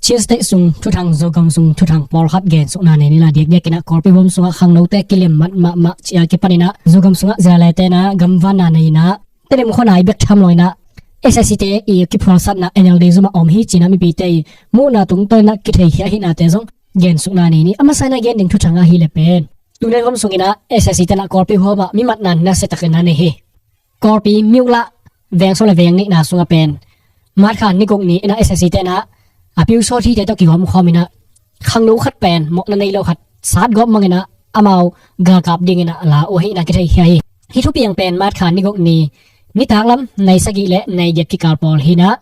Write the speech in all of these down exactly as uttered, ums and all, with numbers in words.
Chin State sung thuthang, Zogam sung thuthang pawlkhat gensukna nei ni la. Diakdiakin ah Kawlpi huam sungah khangnote kilem mat mahmah cih a kipanin ah Zogam sungah Zalete in ah gamvanna nei in ah Tedim khuanai bek tham lo in ah SAC te i kiphualsatna NLD zumah om hi ci-in ah mipite i muhna tungtawn in ah kitheikhia ahihnate zong gensukna nei ni. A masa in ah gen ding thuthang ahih leh pen tuni huam sungin ah SAC te in ah Kawlpi huamah mi matna nasia takin ah nei hi. Kawlpi Myuklah veng sawm le veng nihna sungah pen March kha ni guk ni in ah SAC te in ah a piusawt hite tawh kihawmkhawm in ah khangno khat pen mawhna nei lo khat satgawp mang in ah amau galkap dingin ah la uh ahihna kitheikhia hi. Hih thupiang pen March kha ni guk ni nitak lam nai sagih le nai giat kikal pawl hi in ah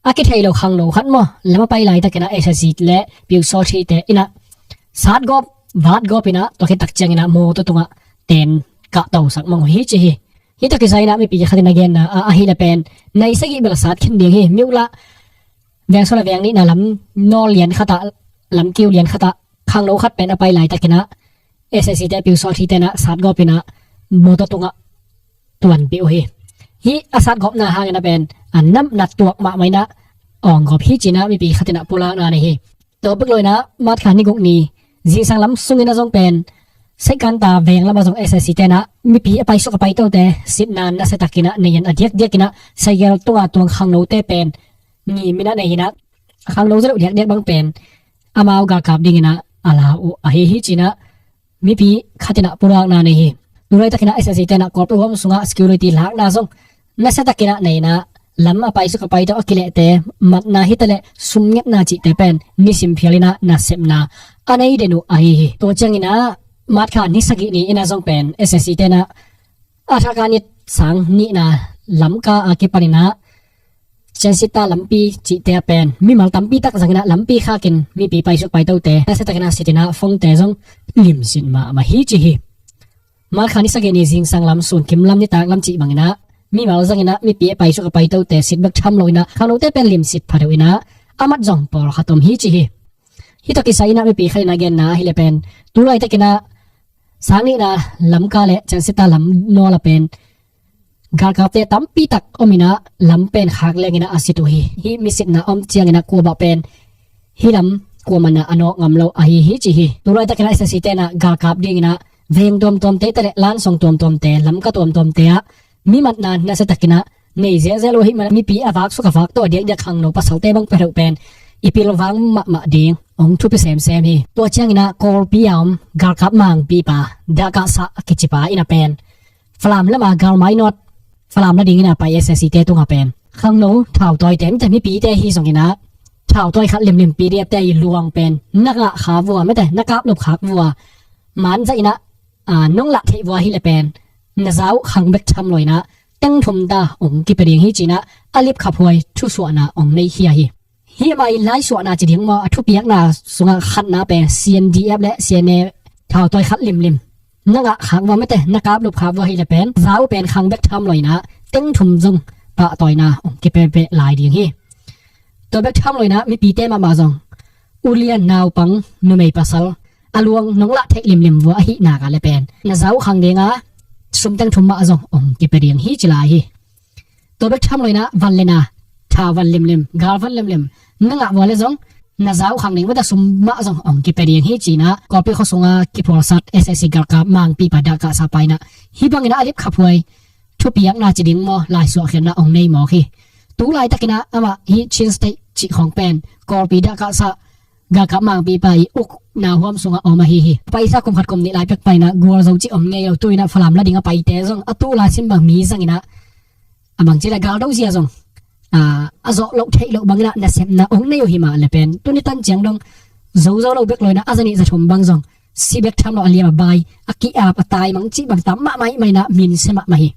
a kithei lo khangno khat maw lam a pai laitakin ah SAC le piusawt hite in ah satgawp vatgawp in ah tua khit tak ciangin ah mawtaw tungah ten kahtosak mang uh hi ci hi. Hih tawh kisai in ah mipi khat in a genna ah ahih leh pen nai sagih bel sat khin ding hi. Myuklah veng sawm le veng nihna lam nawl lian khat ah, lam kiu lian khat ah khangno khat pen a pai laitakin ah SAC te piusawt hite in ah satgawp in ah mawtaw tungah tuanpih uh hi. Hih a satgawpna hangin ah pen a namnat tuak mahmah in ah awnggawp hi ci-in ah mipi khat in ah pulakna nei hi. Tua bek lo in ah March kha ni guk ni zingsang lam sungin ah zong pen Saikanta veng lamah zong SAC te in ah mipi a paisuk a paitote sitna nasia takin ah nei in ah a diakdiakin ah saigel tunga tuang khangnote pen ngim in ah nei in ah khangno zaw loh diakdiak bang pen amau galkap dingin ah a la uh ahi hi ci-in ah mipi khat in ah pulakna nei hi. Tu laitakin ah SAC te in ah Kawlpi huam sungah security lakna zong nasia takin ah nei in ah lam a paisuk a paito a kilehte matna hi ta leh sumngetna cihte pen nisim phial in ah nasepna a nei den uh ahi hi. Tua ciangin ah March kha ni sagih ni in ah zong pen SAC te in ah a thakha ni sang nihna Lamka a kipanin ah Changsita lampi cihte ah pen mimal tampi tak zangin ah lampi khakin mipi paisuk paitote nasia takin ah sit in ah phone-te zong limsit mahmah hi ci hi. March kha ni sagih ni zingsang lam sun kim lam nitak lam cih bangin ah mimal zangin ah mipi a paisuk a paitote sit bek tham lo in ah khangnote pen limsit phadeuh in ah a mat zong pawlkhat om hi ci hi. Hih tawh kisai in ah mipi khat in a genna ahih leh pen tu laitakin ah sang nihna Lamka le Changsita lam nawl ah pen galkapte tampi tak om in ah lam pen khak leng in ah a sit uh hi. Hih mi sitna om ciangin ah kuamah pen hih lam kuamah in ah a nawk ngam lo ahi hi ci hi. Tu laitakin ah SAC te in ah galkap dingin ah veng tuamtuamte ta leh lansong tuamtuamte, Lamka tuamtuamte ah mi matna nasia takin ah nei zelzel uh ahih manin mipi a vaksuk a vak tawh a diakdiak khangno pasalte bang peuh pen i pilvang mahmah ding hong thupi semsem hi. Tua ciangin ah Kawlpi a om galkap mangpipa Dakasa a kicipa in ah pen Falam lamah galmai nawt Falam la dingin a pai SAC te tungah pen khangno thautawite mite mipite hi zongin ah thautawi khat limlim PDF te i luang pen na ngah kha vua mite na kaplop khak vua man zahin ah nong lah theih vua hi leh pen na zau khang bek tham lo in ah teng thum ta hong kipia ding hi ci-in ah a lipkhaphuai thusuahna hong nei khia hi. Hih mah i laisuahna ci ding maw, a thupiakna sungah khatna pen CNDF le CNA thautawi khat limlim na ngah khak vua mite na kaplop khak vua hi leh pen zau pen khang bek tham lo in ah teng thum zong pahtawina hong kipepeh lai ding hi. Tua bek tham lo in ah mipite mahmah zong ulian naupang numei pasal a luang nong lah theih limlim vua ahih nak leh pen na zau khang ding a sum teng thum mah zong hong kipia ding hi ci lai hi. Tua bek tham lo in ah van le na, tha van limlim, gal van limlim na ngah vua leh zong na zau khang ding mite sum mah zong hong kipia ding hi ci-in ah Kawlpi khua sunga kiphualsat SAC galkap mangpipa Dakasa pa in ah hih bangin ah a lipkhaphuai thupiakna ci ding maw, laisuahkhiatna hong nei mawk hi. Tu laitakin ah amah hih Chin State cih khawng pen Kawlpi Dakasa galkap mangpipa i ukna huam sungah om ahi hi. Paisa kum khat kum nih lai pek pai in ah gualzo cih om ngei lo. Tu in ah Falam la ding a paite zong a tu lai sim bang mi zangin ah a bangci leh galdo zia zong a zawh loh theih loh bangin ah nasepna hong nei uh hi mah leh pen tuni tan ciang dong zo zo lo bek lo in ah a zanih zathum bang zong si bek tham lo a liam a bai a ki-ap a tai mang cih bang tam mahmah ahih manin ah minsia mahmah hi.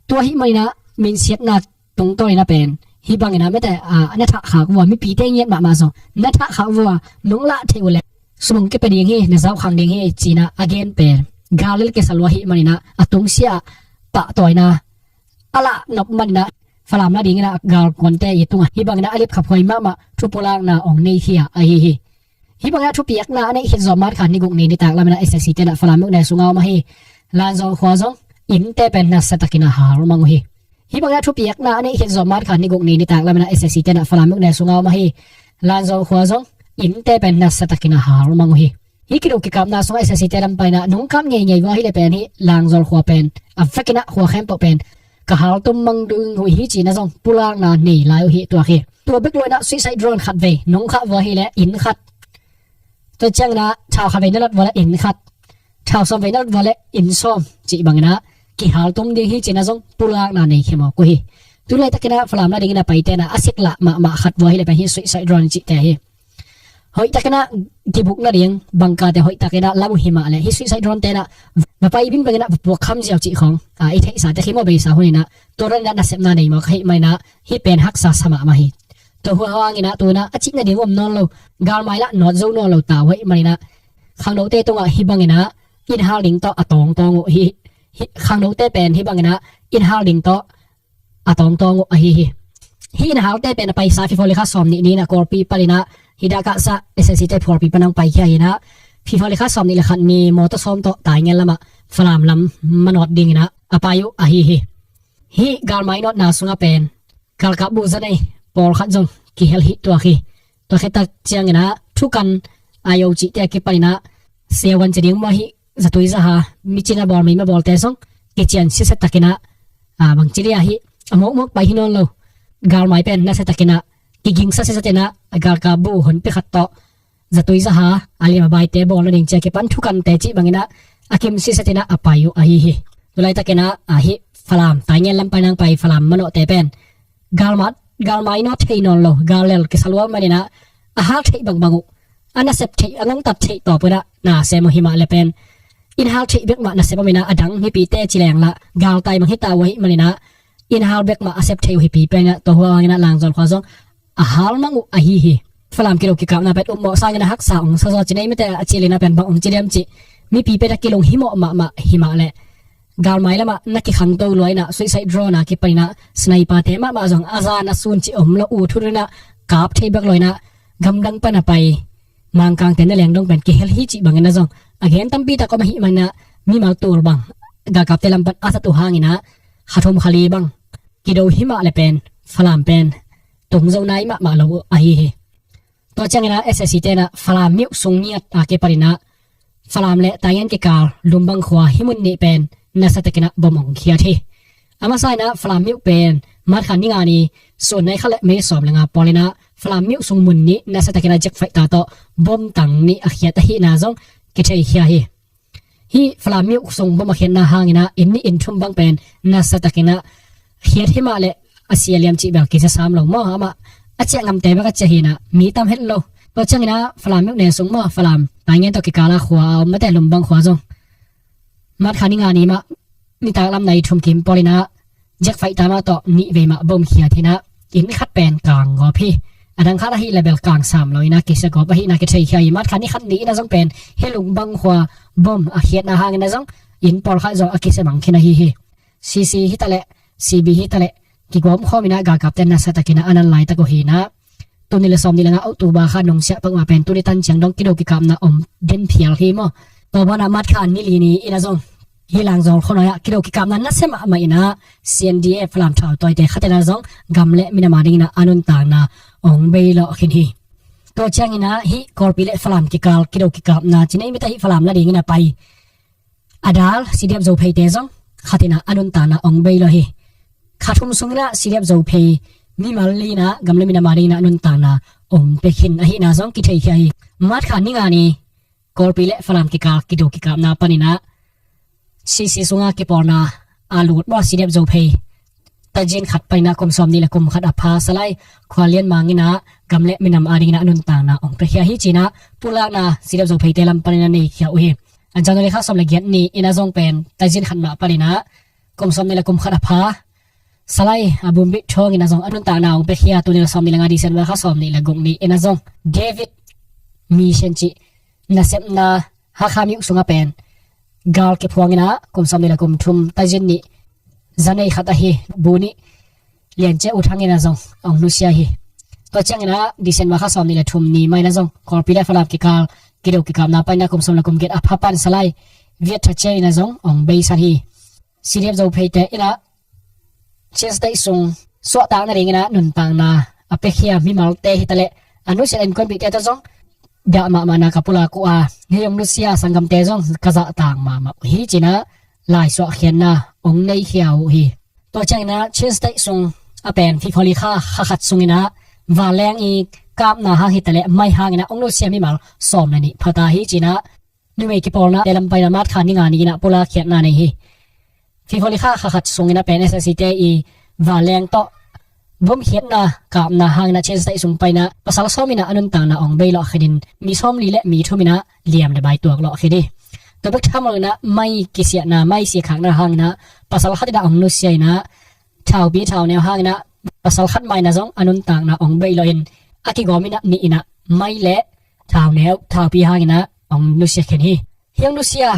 Tua ahih manin ah minsiatna tungtawn in ah pen hih bangin ah mite na thah khak vua mipite ngiat mahmah zong na thah khak vua nong lah theih uh leh sum hong kipia ding hi, na zau khang ding hi ci-in ah a gen pen gal lel kisa lua ahih manin ah a tungsiah ah pahtawina a lah nop manin ah Falam la dingin ah galkuante i tungah hih bangin ah a lipkhaphuai mahmah thupulakna hong nei khia ahi hi. Hih bangin ah thupiakna a neih khit zawh March kha ni guk ni nitak lamin ah SAC te in ah Falam myone sungah om ahi. Lanzong khua zong innte pen nasia takin ah hal mang uh hi. Hih bangin ah thupiakna a neih khit zawh March kha ni guk ni nitak lamin ah SAC te in ah Falam myone sungah om ahi. Langzawl khua zong innte pen nasa takin a hal mang uh hi. Hih kido kikapna sungah S S C te lam paina nong kap ngeingei vua hileh pen hih Langzawl khua pen a vekinah khua khempeuh pen ka haltum mang ding uh hi cinah zong pulakna nei lai uh hi tuak hi. Tua bek lo inah suicide drone khat vei nong khah vua hileh inn khat, tua cianginah thau khat vei na lot vua le inn khat, thau sawm vei na lot vua le inn sawm cih banginah kihaltum ding hi cinah zong pulakna nei khia mawk uh hi. Tulaitakinah Falam nadingin a paitena a siklah mahmah khat vua hileh pen hih suicide drone cihte hi. Hoihtakinah kibuk nading bangkate hoihtakinah lam uh himah le hih suicide drone tenah va pai bing banginah va puak kham ziau cih khawng a i theihsa tek hi maw, beisa huninah tua daninah nasepna nei mawk ahih maninah hih pen haksa sa mahmah hi. Tua hua hanginah tunah a cih nading om nawn lo, galmai lah nawt zo nawn lo ta uh ahih maninah khangnote tungah hih banginah inn hal ding tawh a tawngtawng uh hi. Khangnote pen hih banginah inn hal ding tawh a tawngtawng uh ahi hi. Hih inn halte pen a paisa February kha sawm nih ni inah Kawlpi paninah hih dah kahsa S S C te Kawlpi pan hong paikhia hinah February kha sawm nih le khat ni mawtaw sawm tawh Taingen lamah Falam lam manawt dinginah a pai uh ahi hi. Hih galmai nawtna sungah pen galkap bu za nei pawlkhat zong kihel hi tuak hi. Tua khit tak cianginah thukan ayo cihte a kipaninah siavuan ci ding maw, hih zatui zaha micin a bawl meima bawlte zong kician siasia takinah a bangci dia hih a mawkmawk pai hi nawn lo. Galmai pen nasia takinah kigingsa siasia takinah a galkap bu honpi khat tawh zatui zaha a liam a baite bawl nading ci a kipan thukante cih banginah a kim siasia takinah a pai uh ahi hi. Tulaitakinah a hih Falam Taingen lam painang pai Falam manawhte pen galmat galmai nawt thei nawn lo, gal lel kisa lual maninah a hal theih bangbang uh a nasep theih a ngongtat theih tawp unah na sem uh himah le pen inn hal theih bek mah nasep om inah a dang mipite ci lenglah galtai mang hita uh ahih maninah inn hal bek mah a sep thei uh hipi pen inah tua hua hanginah Langzawl khua zong a hal mang uh ahi hi. Falam kido kikapna pen upmawh sangin a haksa ong sazaw ci nei mite a cilinah pen bang ong ci liam cih mipi pen a kilung himawh mahmah himah le galmai lamah na kikhangto lua inah suicide drone a kipaninah sniper te mahmah zong a zan a sun cih om lo, u thut inah kap thei bek lo inah gamdang pan a pai mangkangte na lengdong pen kihel hi cih banginah zong a gen tampi tak om ahih maninah mimal tul bang galkapte lam pan a zat uh hanginah kha thum kha li bang kido himah le pen Falam pen tung zo nai mahmah lo uh ahi hi. Tua cianginah S S C tenah Falam myo sung ngiat a kipaninah Falam le Taingen kikal Lumbang khua hih mun nih pen nasa takinah bom ong khiat hi. A masa inah Falam myo pen March kha ni nga ni sun nai khat le minit sawm le nga pawl inah Falam myo sung mun nih nasa takinah jet fighter tawh bom tang nih a khiat ahihna zong kitheikhia hi. Hih Falam myo sung bom a khiatna hanginah inn nih inn thum bang pen nasa takinah khiat himah le a sia liam cih bel kisa sam lo maw, amah a ciah ngamte bek a ciah hinah mi tam het lo. Tua cianginah Falam myo ne sung maw, Falam Taingen tawh kikala khua a om mate Lumbang khua zong March kha ni nga ni mah nitak lam nai thum kim pawl inah jet fighter mah tawh nih vei mah bom khiat hinah inn khat pen kang gawp hi. A dang khat ahih le bel kang sam lo inah kisia gawp ahihna kitheikhia hi. March kha ni khat ni inah zong pen hih Lumbang khua bom a khiatna hanginah zong inn pawlkhat zong a kisia mang khin ahi hi. C C hitaleh C B hitaleh kigawm khawm inah galkapte nasa takinah a nan laitak uh hinah tuni le sawm nih le nga October kha nungsiah pak mah pen tuni tan ciang dong kido kikapna om den phial hi maw. Tua banah March kha ni li ni inah zong hih Langzawl khuanoi ah kido kikapna nasia mahmah inah C N D F Falam thautawite khat inah zong gam le minam a dinginah a nuntakna ong bei lawh khin hi. Tua cianginah hih Kawlpi le Falam kikal kido kikapna ci nei mite hih Falam la dingin a pai a dal C D F Zophei te zong khat inah a nuntakna ong bei lawh hi. Kha thum sunginah C D F Zophei mimal li inah gam le minam a dinginah a nuntakna ong pia khin ahihna zong kitheikhia hi. March kha ni nga ni Kawlpi le Falam kikal kido kikapna paninah C C sunga kipawlna a lut maw, C D F Zophei tajin khat paninah kum sawm nih le kum khat a pha Salai Khua Lian Mang inah gam le minam a dinginah a nuntakna ong piakhia hi cinah pulakna C D F Zophei te lam paninah neikhia uh hi. A January kha sawm le giat ni inah zong pen tajin khat mah paninah kum sawm nih le kum khat a pha Salai a Bumbit Thawng inah zong a nuntakna ong piakhia, tuni le sawm nih le nga December kha sawm nih le guk ni inah zong David Mission cih nasepna Hakha myo sungah pen gal kiphuang inah kum sawm nih le kum thum tajin nih zanei khat ahi bu nih Lian Cia U Thang inah zong ong nusia hi. Tua cianginah December kha sawm nih le thum ni mah inah zong Kawlpi le Falam kikal kido kikapna paninah kum sawm le kum giat a pha pan Salai Viet Tha Cia inah zong ong beisan hi. C D F Zophei te inah Chin State sung suahtak nadinginah nuntakna a piakhia mimalte hitaleh A nusia innkuanpihte tawh zong dah mahmahna ka pulak uh a, hei hong nusia sanggamte zong ka zahtak mahmah uh hi ci-in ah laisuahkhiatna hong neikhia uh hi. Tua ciangin ah Chin State sung a pen February kha, kha khat sungin ah vanleng i kapna hang hitaleh mai hangin ah hong nusia mimal sawm le nih pha ta hi ci-in ah numei kipawlnate lam panin ah March kha ni nga ni-in ah pulakkhiatna nei hi. February kha, kha khat sungin ah pen S A C te i vanleng tawh bomkhiatna kapna hangin ah Chin State sung panin ah pasal sawm in ah a nuntakna hong bei lawh khit in mi sawmli le mi thum in ah liam le bai tuak lawh khit hi. Tua bek tham loin ah mai kisiatna, mai sikhakna hangin ah pasal khat in ah hong nusia in ah thaupi thauneu hangin ah pasal khat mah in ah zong a nuntakna hong bei lawh in a kigawm in ah nih in ah mai le thauneu, thaupi hangin ah hong nusia khin hi. Hih hong nusia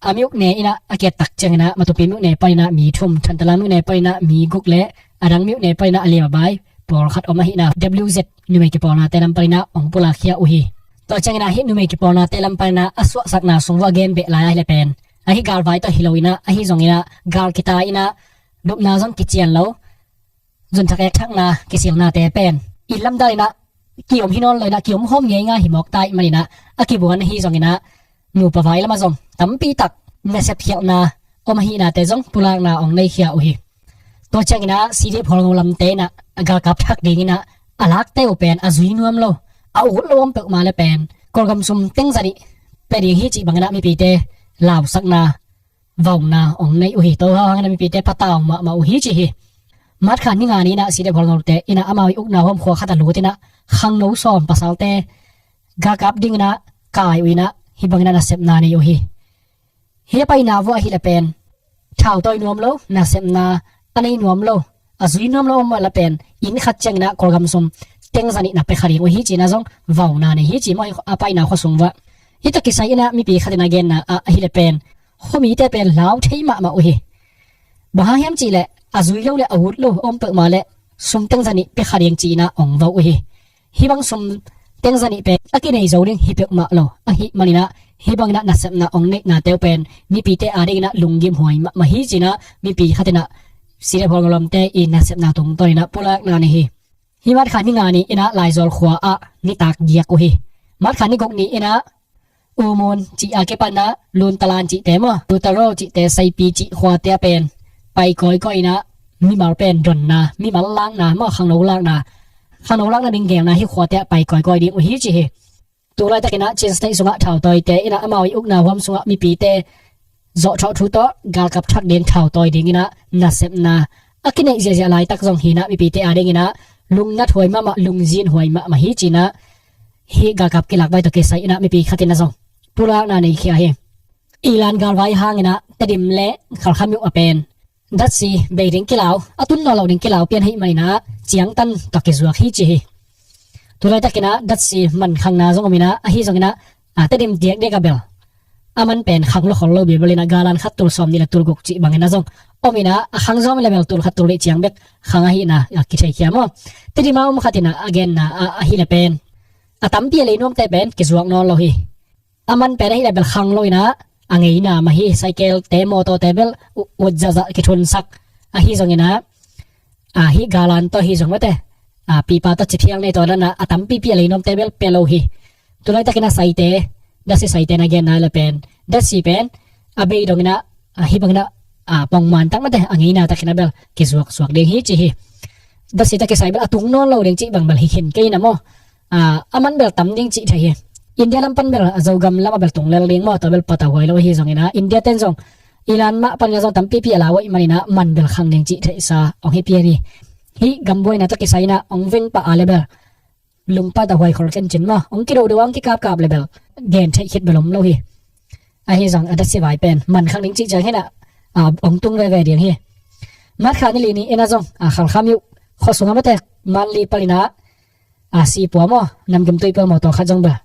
a myone in ah a kiat tak ciangin ah Matupi myone panin ah mi thum, Thantlang myone panin ah mi guk le adang myone panin ah a liam a bai pawlkhat om ahihna W Z numei kipawlnate lam panin ah hong pulakkhia uh hi. Tua ciangin ah hih numei kipawlnate lam panin ah a suahsakna sung vuah gen beh lai ahih leh pen, ahi galvai tawh hi loin ah, ahi zongin ah gal kita in ah lupna zong kician lo, zunthak ekthakna kisilnate pen i lamdang in ah ki-om hi nawn lo in ah, ki-om hawm ngeingai hi mawk ta ahih manin ah a kibuan ahi zongin ah nupa vai lamah zong tampi tak nasep khialhna om ahihnate zong pulakna hong neikhia uh hi. Tua ciangin ah C D F Hualngo lamte in ah a galkap thak dingin ah a lakte uh pen a zui nuam lo, a ut lo om peuhmah le pen Kawlgam sum teng zanih pia ding hi cih bangin ah mipite lausakna, vauna hong nei uh hi. Tua hangin ah mipite patau mahmah uh hi ci hi. March kha ni nga ni-in ah C D F Hualngote in ah amau i ukna huam khua khat ah lut in ah khangno sawm pasalte galkap dingin ah kai uh in ah hih bangin ah nasepna nei uh hi. Hih a paina vuah ahih leh pen thautawi nuam lo, nasepna a nei nuam lo, a zui nuam lo om mah leh pen inn khat ciangin ah Kawlgam sum teng zanih na pia kha ding uh hi ci-in ah zong vauna nei hi ci maw, a paina khua sung vuah. Hih tawh kisai in ah mipi khat in a genna ah ahih leh pen khuamite pen lau thei mahmah uh hi. Bang hang hiam cih leh a zui lo le a ut lo om peuhmah le sum teng zanih pia kha ding ci-in ah hong vau uh hi. Hih bang sum teng zanih pen a kinei zo ding hi peuhmah lo ahih manin ah hih bangin ah nasepna hong neihnate uh pen mipite adingin ah lunggim huai mahmah hi ci-in ah mipi khat in ah C D F Hualngo lamte i nasepna tungtawn in ah pulakna nei hi. Hih March kha ni nga ni-in ah Laizawl khua ah nitak giak uh hi. March kha ni guk ni-in ah Umun cih a kipan ah Luntalan cihte maw, Lutalo cihte, Saipi cih khuate ah pen pai kawikawi in ah mimal pen donna, mimal lakna maw, khangno lakna, khangno lakna ding gelna hih khuate ah pai kawikawi ding uh hi ci hi. Tu laitakin ah Chin State sungah thautawite in ah amau i ukna huam sungah mipite zawhthawh thu tawh galkap thak ding, thautawi dingin ah nasepna a kineih ziahziah laitak zong hi-in ah mipite adingin ah lungnat huai mahmah, lungzin huai mahmah hi ci-in ah hih galkap kilak vai tawh kisai in ah mipi khat in ah zong pulakna nei khia hi. Iran galvai hangin ah Tedim le Khalkha myo a pen datsi bei ding kilau, a tun nawn lo ding kilau pian ahih manin ah ciangtan tawh kizuak hi ci hi. Tu laitakin ah datsi man khangna zong om in ah, ahi zongin ah, a, Tedim diakdiak a bel a man pen khang lua khol lo, Bible in ah galan khat tul sawm nih le tul guk cih bangin ah zong om in ah, a khang zawm in ah bel tul khat tul nih ciang bek khang ahihna a kitheikhia maw. Tedim a om khat in ah a genna ah ahih leh pen a tampi a lei nuamte pen kizuak nawn lo hi. A man pen ahih leh bel khang lo in ah a ngeina mah hi. Cycle te, mawtaw te bel u-, ut zahzah kithunsak, ahi zongin ah, a, hih galan tawh hi zong mate, a, pipa tawh cithiang nei tawh dan ah a tampipi a lei nuamte bel pia lo hi. Tu laitakin ah saite, datsi saite na genna leh pen datsi pen a bei dongin ah, a, hih bangin ah, a, pongman tak mate, a ngeina takin ah bel kizuaksuak ding hi ci hi. Datsi tawh kisai bel a tung nawn lo ding cih bang bel hi khin kei in ah maw. A, a man bel tam ding cih theih hi. India lam pan bel, a, Zogam lam ah bel tung lel ding maw, tua bel patauhuai lo ahi zongin ah India ten zong Iran mah panin ah zong tampipi a lau ahih manin ah man bel khang ding cih theihsa hong hi pian hi. Hih gam buaina tawh kisai in ah hong veng pah a leh bel lungpat a huai khol kencin maw, hong kidohdoh, hong kikapkap leh bel gen theih khit bel om lo hi. Ahi zong a datsi vai pen man khang ding cih ciang hi-in ah, a, hong tung veve ding hi. March kha ni li ni-in ah zong, a, Khalkha myo khua sungah mate, Manli panin ah, a, sipua maw, namgimtui pua maw, tua khat zong bel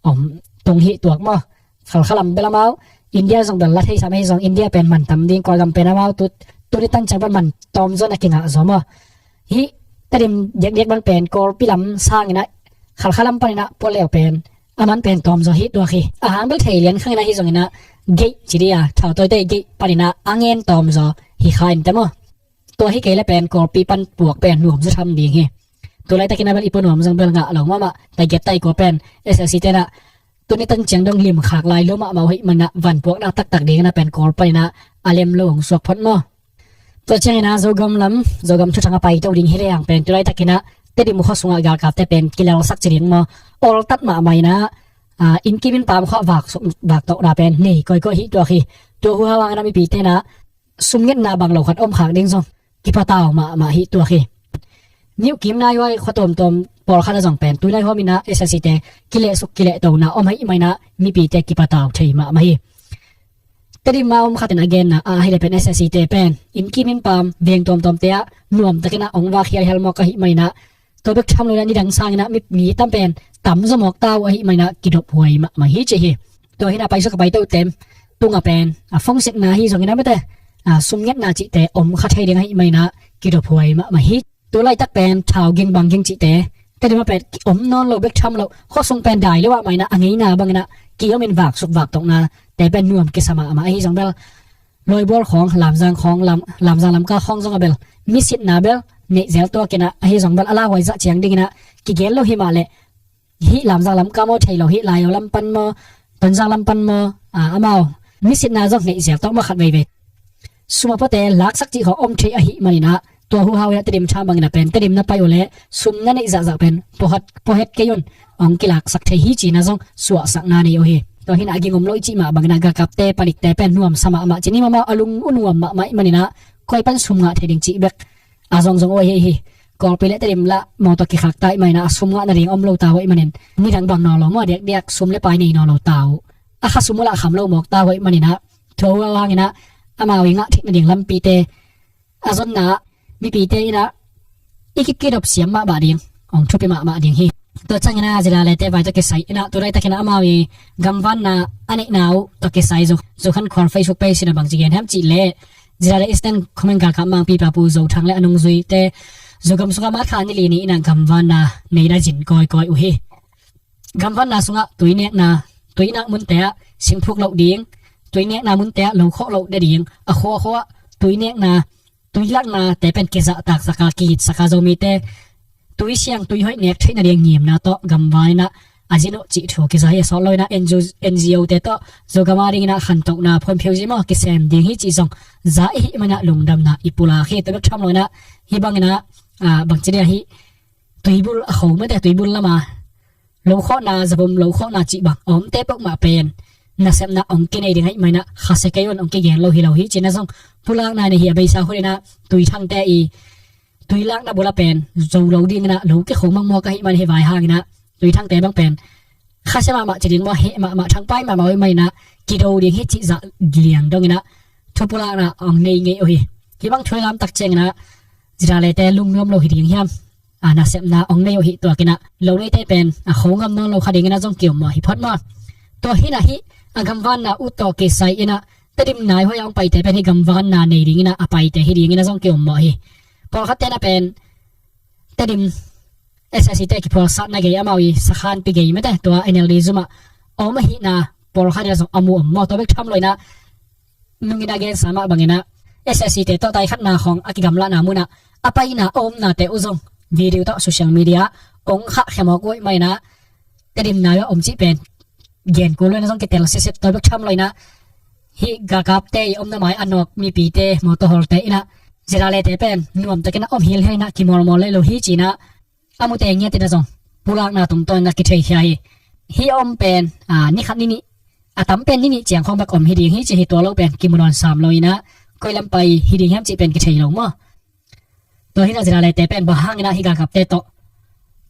om tung hi tuak maw. Khalkha lam bel amau India zong bel la thei sam, ahi zong India pen man tam ding, Kawlgam pen amau tu, tuni tan ciang bel man tawmzaw na kingah zaw maw. Hih Tedim diakdiak bang pen Kawlpi lam sangin ah Khalkha lam panin ah pua leu pen a man pen tawmzaw hi tuak hi. A hang bel thei lian khang in ah, ahi zongin ah gate ci dih a, thautawite gate panin ah a ngen tawmzaw hi kha inteh maw. Tua hi kei leh pen Kawlpi pan puak pen nuam zaw tham ding hi. Tulaitakin a bel i punuam zong bel ngah lo mahmah. Taigiat taikua pen SAC tenah tuni tan ciang dong limkhak lai lo mahmah uh ahih manah vanpuakna taktak dingin a pen Kawl paninah a lem lo hong suak phot maw? Tua ciangin a Zogam lam, Zogam thuthang a paito ding hi lehang pen tulaitakin a Tedim khua sungah galkapte pen kilalsak ci ding maw? Awltat mahmah inah, a, innkim innpam khua vak, vak tawhna pen nei kawikawi hi tuak hi. Tua hu hau hangin a mipite inah sumngetna bang lo khat om khak ding zong kipatau mahmah hi tuak hi. Niuh kim naihuai khua tuamtuam pawlkhat a zong pen tu naihuam inah SAC te kilehsuk kilehtona om ahih manah mipite kipatau thei mahmah hi. Tedim a om khat in a genna ah ahih leh pen SAC te pen innkim innpam veng tuamtuamte ah nuamtakin a hong vak hialhial mawk ahih manah tua bek tham lo inah nidang sangin a mi, mi tam pen tam zaw mawk ta uh ahih manah kidophuai mahmah hi ci hi. Tua hinah paisuk a paito tem tungah pen a phone setna hi zongin a mate, a, sumngetna cihte om kha thei ding ahih manah kidophuai mahmah hi. Tulaitak pen thau ging bang ging cihte Tedim a pen om nawn lo bek tham lo, khua sung pen dai lo ah mah inah a ngeina bangin a ki-om in vaksuk vaktokna te pen nuam kisa mahmah ahi zong bel Lawibual khawng, Lamzang khawng, Lam, Lamzang Lamka khawng zong a bel misitna bel neih zel tuakin a, ahi zong bel a lauhuai zah ciang dingin a kigel lo hi mah leh hih Lamzang Lamka maw thei lo, hih Laiau lam pan maw, Tonzang lam pan maw, a, amau misitna zong neih zel tawh maw khat veivei. Sum a puate laksak cih khawng om thei ahih manin a, tua hu hau inah Tedim tham bangin a pen Tedim na pai uh leh sum na neih zahzah pen pawhet, pawhet kei un, hong kilaksak thei hi cihna zong suahsakna nei uh hi. Tua hinah a ging om lo i cih mah bangin a galkapte panikte pen nuamsa mahmah ci ni maw, amau a lung uh nuam mahmah ahih manin a koi pan sum ngah thei ding cih bek a zongzong uh ahi hi. Kawlpi le Tedim lah mawtaw kikhak ta ahih manin a sum ngah nading om lo ta uh ahih manin nidang bang nawn lo maw, diakdiak sum le pai nei nawn lo ta uh. A kha sum uh lah kham lo mawk ta uh ahih manin a tua uh hangin a amau i ngah theih nading lampite a zonna ah mipite inah i kikidop siam mahmah ding, hong thupi mahmah ding hi. Tua ciangin a Zirale te vai tawh kisai inah tulaitakin a amau i gamvanna a neihna uh tawh kisai Zo, Zokhankhual Facebook page inah bangci gen hiam cih leh Zirale Eastern Command galkap mangpipa Pu Zo Thang le a nungzuite Zogam sungah March kha ni li ni inah gamvanna neina zin kawikawi uh hi. Gamvanna sungah tuinekna, tuinak munte ah singphuk loh ding, tuinekna munte ah lokhawh loh ding, a khuakhua ah tuinekna, tuilakna te pen kizahtaksak a, kihitsak a, Zomite tuisiang tuihoih nek theih nading ngimna tawh gamvan inah a zin uh cih thu kiza hi. A sawt lo inah NGO, NGO te tawh Zogam a dingin a khantohna phuanphiu zi maw kisem ding hi cih zong za i hih manah lungdamna i pulak hi. Tua bek tham lo inah hih bangin a, a, bangci dia hih tuibul a kho mate, tuibul lama lokhawhna, zavum lokhawhna cih bang a omte peuhmah pen nasepna hong kinei ding ahih manin a khasia kei un, hong kigen lo hi lo hi cihna zong pulakna nei hi. A beisa hun inah tuithangte i tuilakna bula pen zo lo dingin a lo kikho mangmawk ahih man hi vai hangin a tuithangte bang pen khasia mahmah ci ding maw, heh mahmah, thangpai mahmah uh ahih manin a kido ding hi cih zah liang dongin a thupulakna hong nei ngei uh hi. Hih bang thu i lamtak ciangin a Zirale te lungnuam lo hi ding hiam? A, nasepna hong nei uh hi tuakin a lo neite pen a kho ngam nawn lo kha dingin a zong ki-om mawh hi phot maw? Tua hinah hih a gamvanna uh tawh kisai inah Tedim naihuai a hong paite pen hih gamvanna nei dingin a a paite hi dingin a zong ki-om mawh hi. Pawlkhat tenah pen Tedim SAC te kiphualsatna gei amau i sakhanpi gei mate tua NLD zumah a om ahihna pawlkhat inah zong a mu om maw? Tua bek tham lo inah nungin a gensa mah bangin a SAC te tawh taikhatna khawng a kigamlahna munah a paina a omnate uh zong video tawh social media ah hong khahkhia mawk uh ahih manin a Tedim nai a om cih pen gen kul lo inah zong kitel sitset. Tua bek tham lo inah hih galkapte i omna mai a nawk mipite mawtaw hawlte inah Zirale te pen nuamtakin a om hilhial inah kimawlmawl le lo hi ci inah a mute ngiat inah zong pulakna tungtawn inah kitheihkhia hi. Hih a om pen, a, ni khat ni nih, a tam pen ni nih ciang khawng bek om hi ding hi ci hi. Tua lo pen kimu nawn sam lo inah koi lam pai hi ding hiam cih pen kithei lo maw? Tua hinah Zirale te pen bang hang inah hih galkapte tawh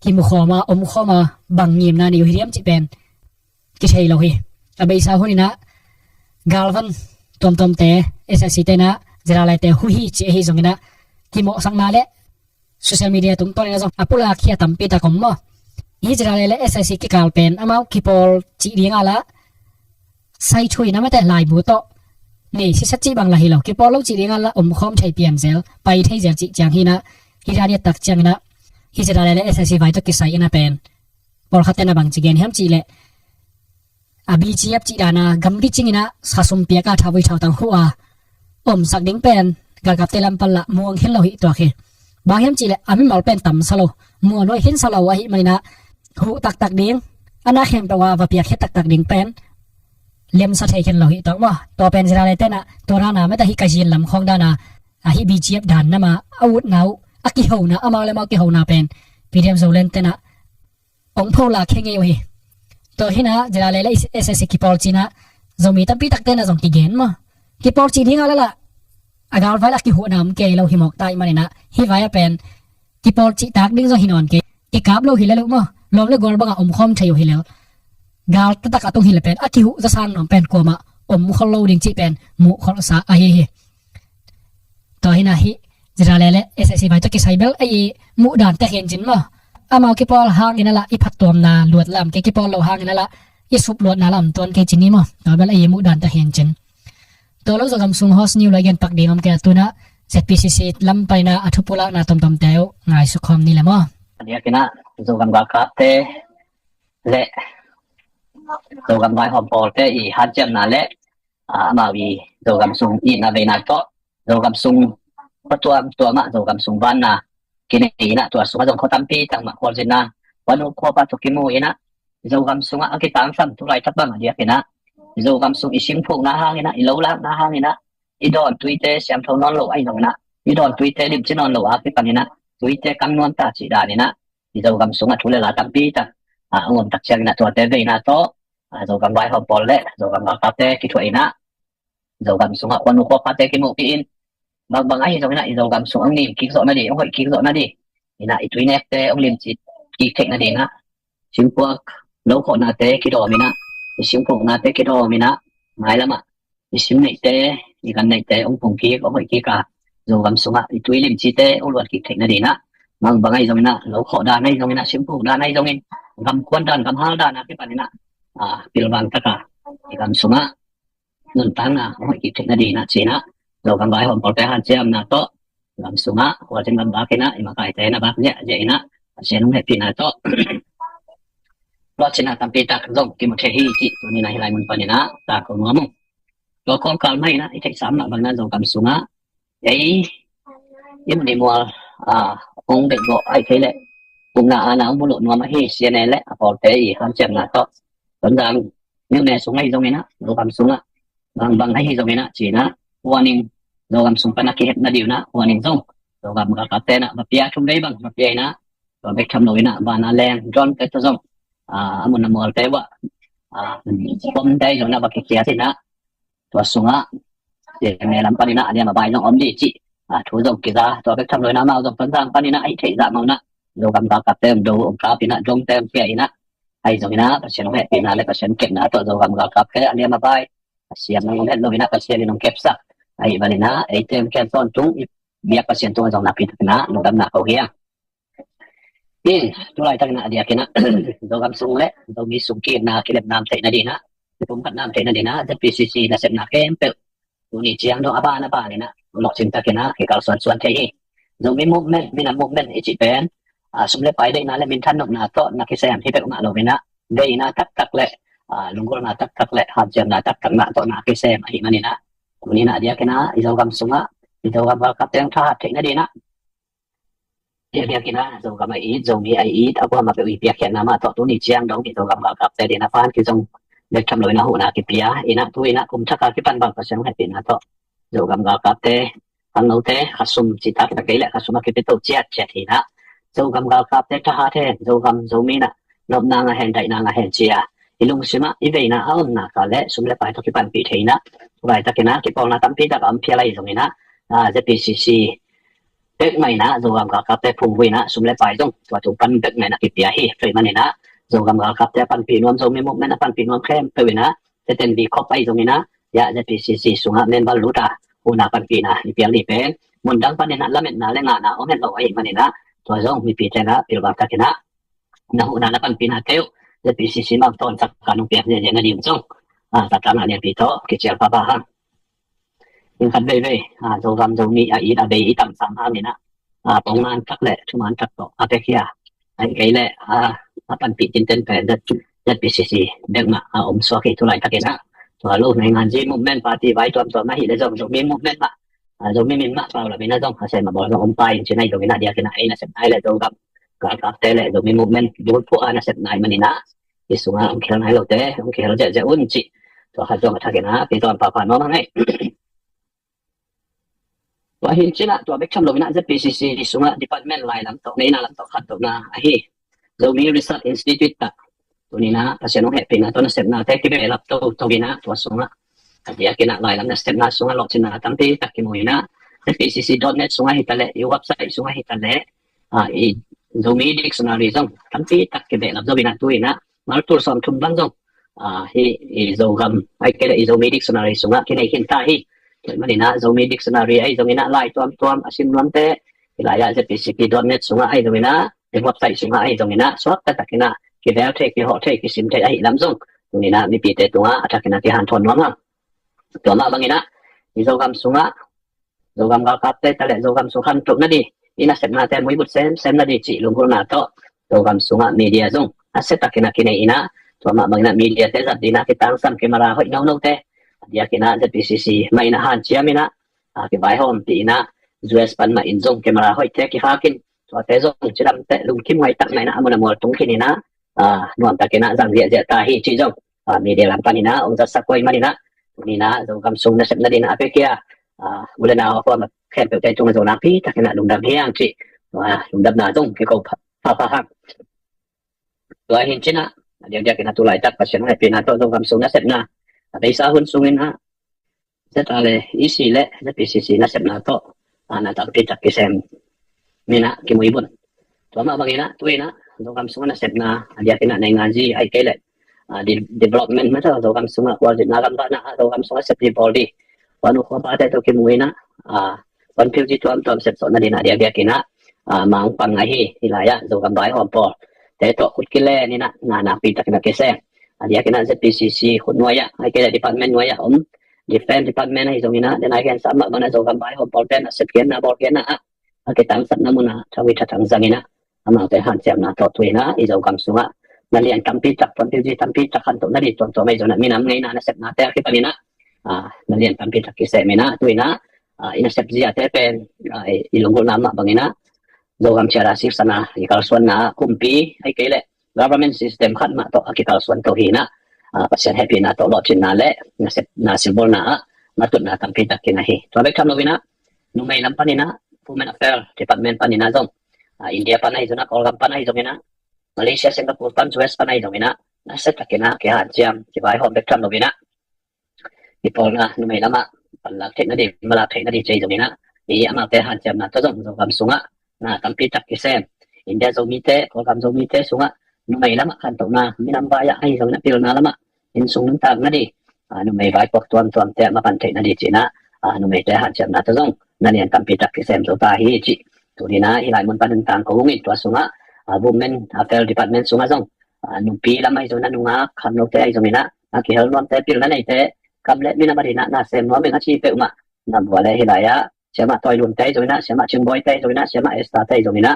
kimu khawm a, om khawm a, bang ngimna nei uh hi diam cih pen kithei lo hi. A beisa hun inah galvan tuamtuamte SAC te inah Zirale te hu hi ci ahi zongin a kimawhsakna le social media tungtawn inah zong a pulakkhia tampi tak om maw? Hih Zirale le SAC kikal pen amau kipawl cih ding a lah sai thu inah mate laibu tawh nei sitset cih bang lah hi lo, kipawl lo cih ding a lah om khawm thei pian zel, pai thei zel cih ciang hi inah hih dan i et tak ciangin a hih Zirale le SAC vai tawh kisai inah pen pawlkhat tenah bangci gen hiam cih leh a BGF cih dan a gamgi cing inah khasum piak a thauvui thautang huh a omsak ding pen galkapte lam pan lah muang khin lo hi tuak hi. Bang hiam cihleh a mimal pen tamsa lo, muanhuai khinsa lo ahih manin ah huh taktak ding, a na khempeuh a va piakkhiat taktak ding pen lemsa thei khin lo hi tawh maw. Tua pen ZRA le tenah tua dana meta hih Kayin lam khawng dana, a hih BGF dan nama a utna uh, a kihona, amau le amau kihona pen PDF Zoland tenah ong pho la khe ngei uh hi. Tua hinah ZRA le le SAC kipawl cinah Zomi tampi tak tenah zong kigen maw. Kipawl cih dinga lala a galvai la kihuhna om kei lo hi mawk ta ih maninah hih vai a pen kipawl cih tak ding zong hi nawn kei. Kikap lo hi le lo maw, lawm le gual bangah omkhawm thei uh hi le, gal taktak a tung hi le pen a kihuh zasang nuam pen kuamah om khol lo ding cih pen muh kholsa ahi hi. Tua hinah hih ZRA le le SAC vai tawh kisai bel ei muh dan tek hin cin maw. Amau kipawl hangin a lah i phattuamna luat lam kei, kipawl lo hangin a lah i sup luatna lam tuan kei cin hi maw. Tua bel ei muh dan tek hin cin. Tua lo Zogam sung host niu lo i gen pak ding om kei a tunah ZPCC lam paina a thupulakna tomtomte uh ngaisuk khawm ni le maw. A diakinah Zogam galkapte le Zogam vaihawm pawlte i hanciamna le, ah, amau i Zogam sung itna veina tawh Zogam sung khua tuamtuamah Zogam sung vanna kinei inah tua sungah zong khua tampi tangmah khualzinna, huanu khuapa tawh kimu inah Zogam sungah a kitangsam tulaitak bang a diakinah Zogam sung i singphukna hanginah, i lolakna hanginah, i dawn tuite siamtho nawn lo ahi zonginah, i dawn tuite limci nawn lo a kipaninah tuite kam nuam ta cih daninah i Zogam sungah thu le la tampi tak a ngom tak cianginah tuate veina tawh, a, Zogam vaihawm pawl le Zogam galkapte kithuah inah Zogam sungah khuanu khuapate kimuhpih in, bangbang ahi zonginah i Zogam sung ong nim kik zawh nading, ong hoih kik zawh nading inah i tuinekte ong limci kik theih nadingah singpuak lokhawhnate kidawm inah, i singphuknate kidawm inah, mailamah i sim neihte, i gan neihte ong pung kik, ong hoih kik a, Zogam sungah i tui limcite ong luat kik theih nadinah, bangbang ahi zonginah, lokhawh dan ahi zonginah, simphuk dan ahi zongin, gamkuan dan, gamhal dan a kipaninah, a, pilvang taka i gam sungah nuntakna ong hoih kik theih nadinah cinah Zogam vaihawm pawlte hanciamna tawh gam sungah khualzin gam bakinah i makaite na bak ziahziah inah Pasian hong hehpihna tawh luatcina tampi tak zong kimu thei hi cih tuninah hih lai mun paninah ta ko nuam ung. Tua kawngkal mah inah i theihsa mah bangna Zogam sungah ei i mun i mual, a, ong deihgawh ahi thei leh ukna ana ong buluh nuam ahi CNA le a pawlte i hanciamna tawh Tonzang myone sung ahi zonginah, Zogam sungah bangbang ahi zonginah cinah warning, Zogam sung pana kihepna diunah warning zong Zogam galkapte nah va pia, thum vei bang va pia inah, tua bek tham lo inah vana leng drone te tawh zong, a, a mun a mualte uah, a, bomte ahi zonginah va kikhiat inah tua sungah CNA lam paninah a liam a bai zong om dih cih, a, thu zong kiza, tua bek tham lo inah amau zong Tonzang paninah ahi theih zah mah unah Zogam galkapte ong do, ong kap inah, drone te ong pia inah, ahi zonginah Pasian hong hehpihna le Pasian kepna tawh Zogam galkapte a liam a bai a siam nang om het lo inah Pasian in ong kepsak ahi maninah eite ong ken tawntung i biak Pasian tungah zong nakpi takinah lungdamna ko hi a. In, tulaitakinah a diakinah Zogam sung le Zomi sung kiitna kilepna om theih nadinah, kipumkhatna om theih nadinah ZPCC nasepna khempeuh tuni ciang dong a ban a baninah lawhcing takinah kikalsuansuan thei hi. Zomi movement, minam movement i cih pen, a, sum le pai deihna le minthan nopna tawh na kisem hi peuhmah lo inah, deihna taktak le, a, lunggulhna taktak le hanciamna taktak mah tawh na kisem ahi maninah, tuninah a diakinah i Zogam sungah i Zogam galkapte ong thahat theih nadinah, biakbiakinah Zogam a it, Zomi a it, a kuamah peuh i piakkhiatna mah tawh tuni ciang dong i Zogam galkapte dinah pan kizong bek tham lo inah huhna kipia inah, tu inah kum thaka kipan bang Pasian hong hehpihna tawh Zogam galkapte, khangnote, khasum cihtak inah kei leh khasum a kipia to ciatciat hinah, Zogam galkapte thahat hen, Zogam Zomi nah nopna ngah hen, daihna ngah hen cia i lungsimah i veina a omna kal le sum le pai tawh kipanpih thei inah, tulaitakinah kipawlna tampi tak a om phial ahi zonginah, a, ZPCC bek mah inah Zogam galkapte phungvuh inah sum le pai zong tua tung pan bek mah inah kipia hi. Tua ahih maninah Zogam galkapte a panpih nuam, Zomi movement a panpih nuam khempeuh inah, ZNB khop ahi zonginah, ya, ZPCC sungah member lut a, huhna panpihna i pial ding pen mundang paninah lametna le ngahna om het lo ahih maninah, tua zong mipite na pilvang takinah na huhna na panpihna teuh ZPCC mah tawh ong sak ka nong piak ziahziah nading zong, a, taktakna lianpi tawh kicial pahpah hang. In khat veivei, a, Zogam Zomi a it a bei i tamsam hanginah, a, pongman tak le thuman tak tawh a pia khia, ahih kei leh, a, a panpih tinten pen ZPCC bek mah a om suak hi. Tulaitakinah tua lo nainganzi movement, party vai tuamtuam ahih leh zong Zomi movement mah Zomi min mah pau lo mina zong a sem a bawl zong om pai in cina i zong ina diak ina ei nasep nai le Zogam galkapte le Zomi movement bulphuh a nasep nai manina i sunga ong khel nai lote ong khel zia zia un ci. Tua khat zong a thak ina pi tuan papa no mang ei. Tua hin cina tua bek tham lo mina Z P C C i sunga department lai lam tawh neina lam tawh khat tawh na ahi Zomi Research Institute ta tunina Pasian ong hehpina tawh nasepna te kibe lap to to ina tua sunga a diak ina lai lam nasepna sunga lawhcinna tampi tak kimu ina Z P C C dot net sunga hitale i website sunga hitale i Zomi dictionary zong tampi tak kibe lap zo ina tu ina maltul som thum bang zong hi i Zogam ai kei le i Zomi dictionary sunga kinei hin ta hi. Tua manina Zomi dictionary ai zong ina lai tuam tuam a sim lamte i lai a Z P C C dot net sunga ai zong ina i website sunga ai zong ina suak taktak ina kivel thei kihawh thei kisim thei ahi lam zong tunina mipite tunga a thak ina kihanthawn nuam hang. Tua mah bang ina i Zogam sunga Zogam galkapte tale Zogam sukhan tuk nadi ina sepnate muibut sem sem nadi cih lunggulhna tawh Zogam sunga media zong a se tak ina kinei ina tua mah bang ina media te zat dina kitangsam camera hoih nono te a diak ina Z P C C mah ina hanciam ina a kivaihawm pi ina U S pan mah in zong camera hoih te kikhakin tuate zong cidamte lungkim huai tak na ina a mun a mual tung khin ina nuam tak ina zang ziahziah ta hi cih zong media lam pan ina ong zatsak huai man ina tunina Zogam sung nasepna dina a pekia u le nau a kuama khempeuhte tunga zo nakpi tak ina lungdam hiang cih lungdamna zong kiko phapha hang. Tua hin cina a diakdiak ina tu laitak Pasian hehpina tawh Zogam sung nasepna a beisa hun sung ina Z R le E C le Z P C C nasepna tawh a na tampi tak kisem mina kimuibun. Tua mah bang ina tu ina Zogam sunga nasepna a diak ina nei ngazi ai kei le development mata Zogam sunga kualzitna gambana a Zogam sunga sep di bawl di kuanu kuapate tawh kimu ina kuan philzi tuamtuam sep sawhna dina a diakdiak ina mang pang ahi hi lai a Zogam vaihawm pawl te tawh khut kilen ina na nakpi tak ina kisem a diak ina Z P C C khut nuai ah ai kei le department nuai ah om defense department ahi zong ina den ai gen sa mah bana Zogam vaihawm pawl pen a sep kianna bawl kianna ah a kitangsapna muna thawi thatang zang ina amaute hanciamna tawh tu ina i Zogam sungah na lian tampi tak tuan philzi tampi tak khantoh na di tuamtuam ahi zong ina minam ngeina nasepnate a kipan ina na lian tampi tak kisem ina tu ina i nasep ziate pen i lunggulhna mah bang ina Zogam ciara siksana i kalsuanna kumpi ai kei le government system khat mah tawh a kikalsuan to hi ina Pasian hehpihna tawh lawhcinna le nasepna silbawlna ah matutna tampi tak kina hi. Tua bek tham lo ina numei lam pan ina Women Affairs Department pan ina zong India pan ahi zong ina Kawlgam pan ahi zong ina Malaysia, Singapore pan, U S pan ahi zong ina nasia tak ina kihanciam kivaihawm bek tham lo ina i pawlna numei lamah panlak theihna di malak theihna di cei zong ina i amaute hanciamna tawh zong Zogam sungah na tampi tak kisem. India Zomite Kawlgam Zomite sungah numei lamah khantohna minam vai ah ahi zong ina pilna lamah innsung nuntakna di numei vaipuak tuamtuamte ah mapan theihna di ci ina numeite hanciamna tawh zong na lian tampi tak kisem zo ta hi ci. Tu ni ina hi lai mun pan nuntak ko ung in tua sungah Women Affairs Department sungah zong nupi lam ahi zong ina nungak khamlote ahi zong ina a kihel nuamte pilna neite kam le minam a di ina na sem nuam in a ci peuhmah na bua le hi lai ah siamah Tawi Lun te ahi zong ina siamah Cing Bawi te ahi zong ina siamah Esther te ahi zong ina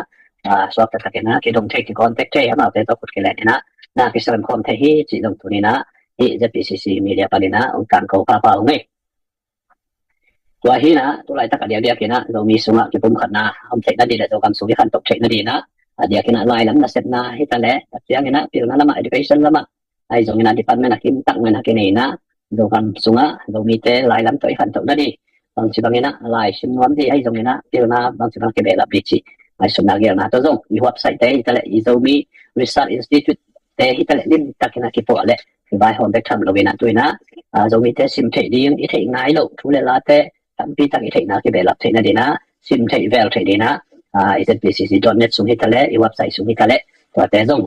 suak taktak ina kidong thei kicontact thei amaute tawh khut kilen ina na kisem khawm thei hi cih zong tu ni ina hi Z P C C media pan ina ong tangko papa ung ei. Tua hi ina tu laitak a diakdiak ina Zomi sungah kipumkhatna om theihna di le Zogam sung i khantoh theihna di ina a diak ina lai lam nasepna hi ta le a ciang ina pilna lamah education lamah ahi zong ina department a kim tak man a kinei ina Zogam sungah Zomite lai lam tawh i khantohna di bangci bang ina lai sim nuam di ahi zong ina pilna bangci bang kibehlap di cih ngaihsutna gelna tawh zong i website te hi ta le i Zomi Research Institute te hi ta le lim tak ina kipuah le kivaihawm bek tham lo ina tu ina Zomite sim theih ding i theih ngai loh thu le late tampi tak i theihna kibehlap theihna di ina sim theih vel theih di ina i Z P C C dot net sung hi ta le i website sung hi ta le tuate zong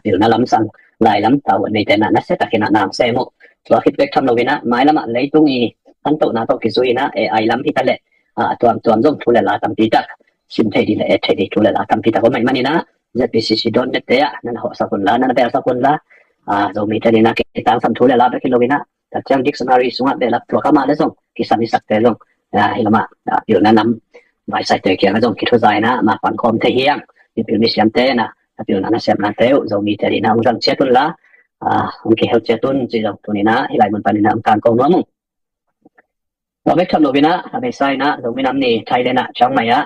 pilna lamsang lai lam tavuan neite na nasia tak ina nang sem uh. Tua khit bek tham lo ina mai lamah leitung i khantohna tawh kizui ina A I lam hi ta le a tuamtuam zong thu le la tampi tak sim thei di le et thei di thu le la tampi tak om ahih man ina Z P C C dot net te ah na na hawhsak un la na na belsak un la Zomite ni ina kitangsam thu le la bek hi lo ina tak ciang dictionary sungah behlap tuak amah le zong kisam i sakte zong hi lamah pilna nam vaisaite kiangah zong kithuza ina mah pan khawm thei hiang mipil misiamte na a pilna nasepnate uh Zomite ni ina ong zang ciat un la ong kihel ciat un ci zong tu ni ina hi lai mun pan ina ong tangko nuam ung. Tua bek tham lo in ah, a beisa in ah, Zomi Nam Ni Thailand ah, Chiang Mai ah,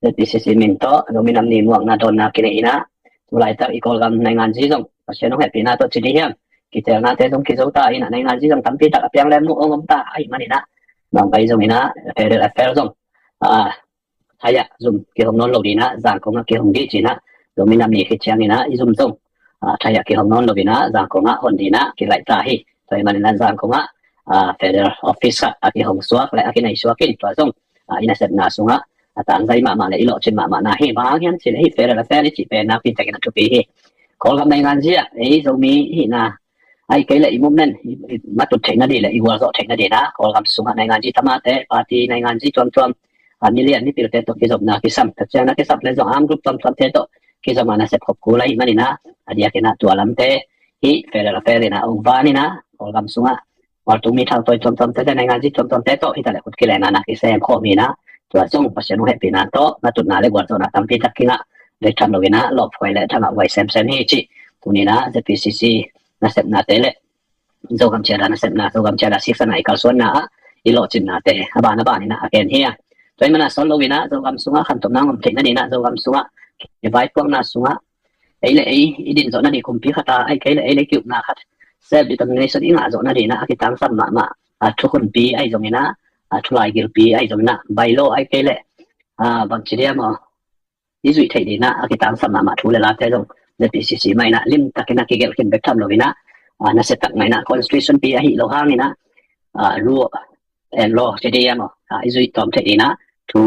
ZPCC min tawh Zomi Nam Ni muakna dawnna kinei in ah, tulaitak i Kawlgam nainganzi zong Pasian hong hehpihna tawh ci dih hiam, kiteelnate zong kizo ta in ah, nainganzi zong tampi tak a piang lem mu ong om ta ahih man in ah, bang pai zong in ah, Federal Affair zong, ah, Thai ah zum kihong nawn lo dih in ah, Zangkong ah kihong dih ci in ah, Zomi Nam Ni khit ciang in ah i zum zong, ah, Thai ah kihong nawn lo in ah, Zangkong ah hon dih in ah kilaih ta hi. Tua ahih man in ah Zangkong ah, ah, Federal Office ah a kihong suak le a kinei suak in, tua zong, ah, i nasepna sungah a tangzai mahmah le i lawhcin mahmahna hi. Bang hang hiam cih leh hih Federal Affair i cih pen nakpi takin a thupi hi. Kawlgam nainganzi ah ei Zomi hihna, ahih kei leh i movement i, i matut theihna dih le i gualzawh theihna dih in ah, Kawlgam sungah nainganzi tamate, party nainganzi tuamtuam, a, million mipilte tawh kizopna kisam, tua ciang in ah kisap le zong armed group tuamtuamte tawh kizopna nasep khop kul ahih man in ah, a diak in ah tua lamte hih Federal Affair in ah hong van in ah, Kawlgam sungah mualtung mi thautawi tuamtuamte le nainganzi tuamtuamte tawh hi ta leh khut kilenna na kisem khawm hi in ah, tua zong Pasian hong hehpihna tawh natutna le gualzawhna tampi tak kingah, bek tham lo in ah lawphuai le thangah huai semsem hi cih tuni in ah ZPCC nasepnate le Zogam Charter nasepna, Zogam Charter siksan a i kalsuanna ah i lawhcinnate a ban a ban in ah a gen hi a. Tua ahih man a sawt lo in ah Zogam sungah khantohna hong om theihna dih in ah, Zogam sungah i vaipuakna sungah ei le ei i din zawhna dih kumpi khat a, ahih kei leh ei le ei ki-ukna khat, self determination i ngah zawhna dih in ah a kitangsam mahmah, a, thukhunpi ahi zong in ah, a, thulaigilpi ahi zong in ah, bylaw ahih kei leh, a, bangci diam aw, i zuih theih dih in ah a kitangsam mahmah thu le late zong ZPCC mah in ah limtak in ah kigelh khin bek tham lo in ah, a, nasia tak mah in ah constitution pi ahih loh hang in ah, a, rule and law ci dih hiam aw, a, i zuih tawm theih dih in ah thu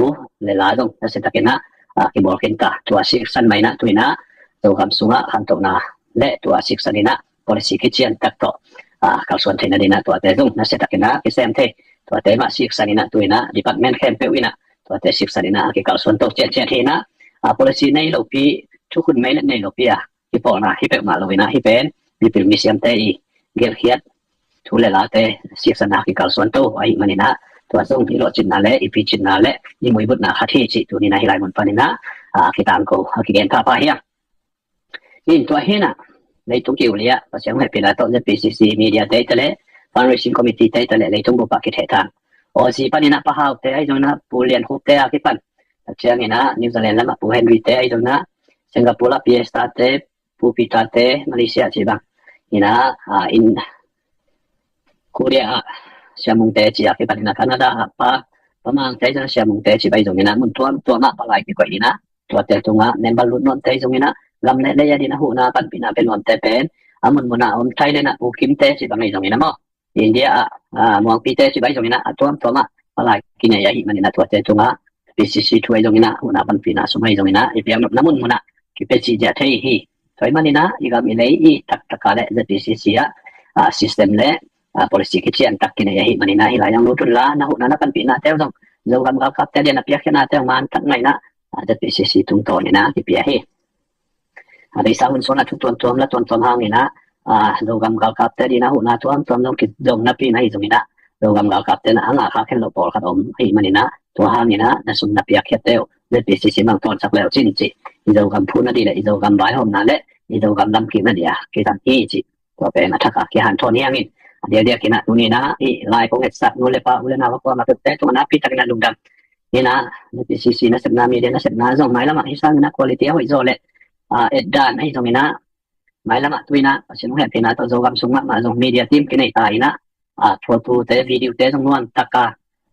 le la zong nasia tak in ah, a, kibawl khin ta. Tua siksan mah in ah tu in ah Zogam sungah khantohna le tua siksan in ah policy kician tak tawh, a, kalsuan theihna dih in ah tuate zong nasia tak in ah kisem thei. Tuate mah siksan in ah tu in ah department khempeuh in ah tuate siksan in ah a kikalsuan to ciatciat hi in ah, a, policy nei lopi, thukhun meilet nei lopi a kipawlna hi peuhmah lo in ah, hih pen mipil misiamte i gelhkhiat thu le late siksan a kikalsuan to ahih man in ah, tua zong i lawhcinna le i picinna le i muibutna khat hi cih tuni in ah hih lai mun pan in ah, a, kitangko a kigen phapha hi a. In tua hi in ah, leitung kiu liah Pasian hong hehpihna tawh ZPCC media te hi ta leh, fundraising committee te hi ta leh, leitung bup ah kithehthang, Aussie pan in ah Pa Hau te ahi zong in ah, Pu Lian Hup te a kipan, a ciang in ah New Zealand lam ah Pu Henry te ahi zong in ah, Singapore ah P S Ta te, Pu Peter te, Malaysia cih bang in ah, a, in Korea ah Sia Mung te cih a kipan in ah, Canada ah Pa, Pa Mang te ahi zong, Sia Mung te cih bang ahi zong in ah, mun tuamtuam ah palai kikoih in ah, tuate tungah member lut nuamte ahi zong in ah, gam le lei a ding a huhna panpihna pia nuamte pen a munmun ah om. Thailand ah Pu Kim te cih bang ahi zong in ah maw, India ah, a, Muangpi te cih bang ahi zong in ah, a tuamtuam ah palai kinei ahih man in ah, tuate tungah ZPCC thu ahi zong in ah, huhna panpihna sum ahi zong in ah, i piaknopna munmun ah kipia cihciah thei hi. Tua ahih man in ah i gam i lei i taktak ah le ZPCC ah, a, system le, a, policy kician tak kinei ahih man in ah, hih lai ah lut un la, na huhna na panpihnate uh zong Zogam galkapte a ding a piakkhiatnate uh man tak mah in ah, a, ZPCC tungtawn in ah kipia hi. A, beisa hun sung ah thu tuamtuam la tuamtuam hang in ah, a, Zogam galkapte a ding a huhna tuamtuam zong kizong napi in ah, ahi zong in ah Zogam galkapte in ah a ngah khak khen loh pawlkhat om ahih man in ah, tua hang in ah na sum na piakkhiatte uh ZPCC bang tawnsak le uh cin cih, i Zogam phu na ding le i Zogam vaihawmna le i Zogam lamkikna ding a kizang hi cih, tua pen a thak a kihanthawn hi hang in, a diakdiak in ah tuni in ah hih lai kong etsak nu le pa, u le nau a kuamah peuhte tungah nakpi tak in ah lungdam. In ah ZPCC nasepna, media nasepna zong mailam ah hih sang in ah quality a hoih zaw le, a, etdan ahi zong in ah, mailam ah tu in ah Pasian hong hehpihna tawh Zogam sung mahmah zong media team kinei ta in ah, a, photo te, video te zong nuam tak a,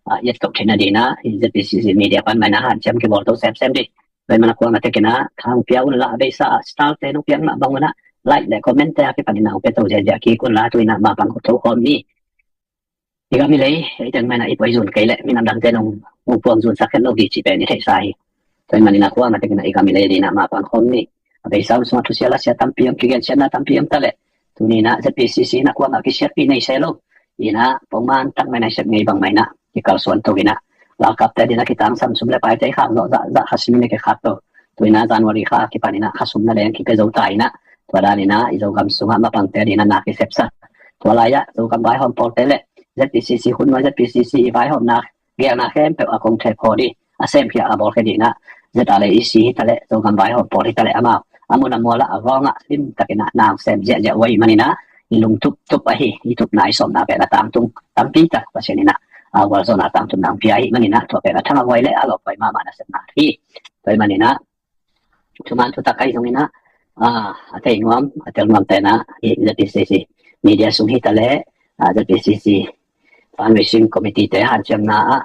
a, i et toh theihna ding in ah, hih ZPCC media pan mah in ah hanciam kibawl to semsem ding. Tua ahih man a kuamah tek in ah tha hong pia un la, a beisa ah star te nong piak mah bang un ah like le comment te a kipan in ah hong pia to ziahziah kik un la, tu in ah mapang tho khawm ni. I gam i lei, ei teng mah in ah i puai zun kei leh minam dangte nong hong puang zunsak khen lo ding cih pen i theihsa hi. Tua ahih man in ah kuamah tek in ah i gam i lei ding in ah mapang khawm ni. A beisa hun sung ah thusia lasia tampi om, kigensiatna tampi om ta leh, tuni in ah ZPCC in ah kuamah kisiatpih nei se lo in ah, pongman tak mah in ah i sep ngei bang mah in ah kikalsuan to in ah, galkapte a ding a kitangsam sum le paite i khak zawh zahzah kha simin i kikhak to. Tu in ah January kha a kipan in ah kha sum na leng kipia zo ta in ah, tua dan in ah i Zogam sung ah mapangte a ding in ah na kisepsa. Tua lai ah Zogam vaihawm pawlte le ZPCC hun nuai, ZPCC i vaihawmna geelna khempeuh a kong thephaw ding, a semkhia a bawlkhia ding in ah, ZRA le EC hi ta leh, Zogam vaihawm pawl hi ta leh, amau a mun a mual ah a gawng ah limtak in ah na hong sem ziahziah uh ahih man in ah, i lung tuptup ahi, i tupna i sawmna pen a tangtung tampi tak Pasian in ah a, gualzawhna tangtunna hong pia ahih manin ah, tua pen a thangah huai le a lawmhuai mahmah nasepna hi. Tua ahih manin ah, thuman thutak ahi zongin ah, a, a thei nuam a tel nuam ten ah, hih ZPCC media sung hi ta leh, a, ZPCC fundraising committee te hanciamna ah,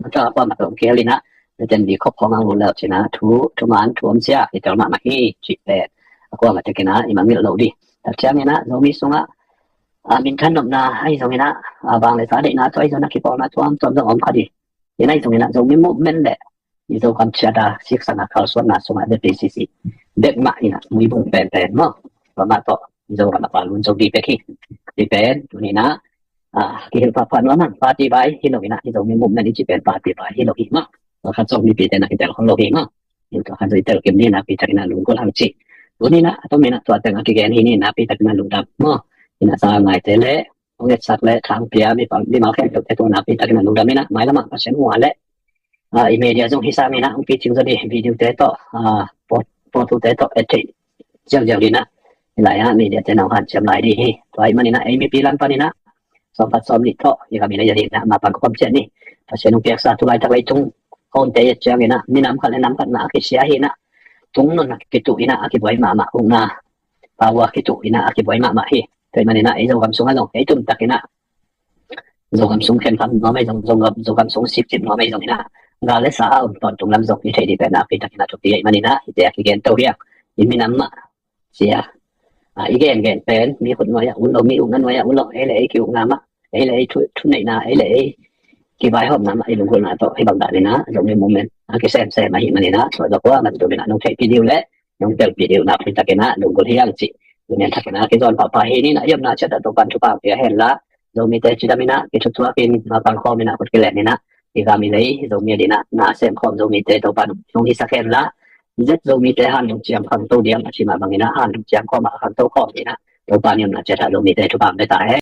mata kuamah tawh kihel in ah, ZNBC khop khawng a hong lut le uh cin ah, thu, thuman thu om sia hi tel mahmah hi cih pen a kuamah tekin ah i mangngilh loh ding. Tua ciangin ah Zomi sungah, a, minthan nopna ahi zongin ah, a, vangliatna deihna tawh ahi zongin ah kipawlna tuamtuam zong om kha ding. Hi na, ahi zongin ah Zomi movement le i Zogam ciat a siksang a kalsuanna sungah ZPCC bek mah in ah muibung penpen maw, tua mah tawh i Zogam a palun zo ding bek hi. Hih pen tuni in ah, a, kihilh pahpah nuam hang, party vai hi lo in ah, i Zomi movement i cih pen party vai hi lo hi maw. Tua khat zong mipite na kitel khol lo hi maw. Tua khat zong i tel kim ni, nakpi takin ah lunggulh hang cih. Tuni in ah a tom in ah tua teng a kigen hi ni, nakpi takin ah lungdam maw. In ah za ngaite le hong etsak le thangpia mimal khempeuhte tungah nakpi takin ah lungdam in ah, mailam ah Pasian hua le, a, i media zong hih sangin ah hong picing zaw ding, video te tawh, a, pawt, pawt thute tawh et theih ziauziau ding in ah, hih lai ah media te na hong hanciam lai ding hi. Tua ahih manin ah ei mipi lam panin ah sawm khat sawm nih tawh i gam i lei a ding in ah mapang khawm ciat ni. Pasian hong piaksa thu laitak leitung khawmte i et ciangin ah minam khat le nam khat na a kisia hi in ah, tung nawn a kituh in ah a kibuai mahmah, ukna power kituh in ah a kibuai mahmah hi. Tua ahih manin ah ei Zogam sungah zong ei tumtak in ah Zogam sung khenkham nuam ahi zong, Zogam, Zogam sung sipsip nuam ahi zongin ah, gal le sa a om tawntung lam zong i theih ding pen nakpi takin ah thupi ahih manin ah hihte a kigen to hi a, i minam mah sia, a, i gengen pen mi khut nuai ah un lo, mi ukna nuai ah un lo, ei le ei ki-ukna mah, ei le ei thu, thuneihna, ei le ei kivaihawmna mah i lunggulhna tawh hih bang danin ah Zomi movement a kisemsem ahih manin ah, tua zong kuamah tum in ah nong theihpih ding uh le nong telpih ding uh nakpi takin ah lunggulh hi hang cih tuni a thakin ah kizawn pahpah hi ni. In ah i omna ciat ah Topa'n thupha pia hen la, Zomite cidam in ah kithutuak in mapang khawm in ah khut kilen in ah i gam i lei Zomi a ding in ah na sem khawm Zomite Topa'n hong hisak hen la, zet Zomite hanlung ciang khangto diam a ci mah bangin ah hanlung ciang khawm ah khangto khawm in ah Topa'n i omna ciat ah Zomite thupha pia ta hen.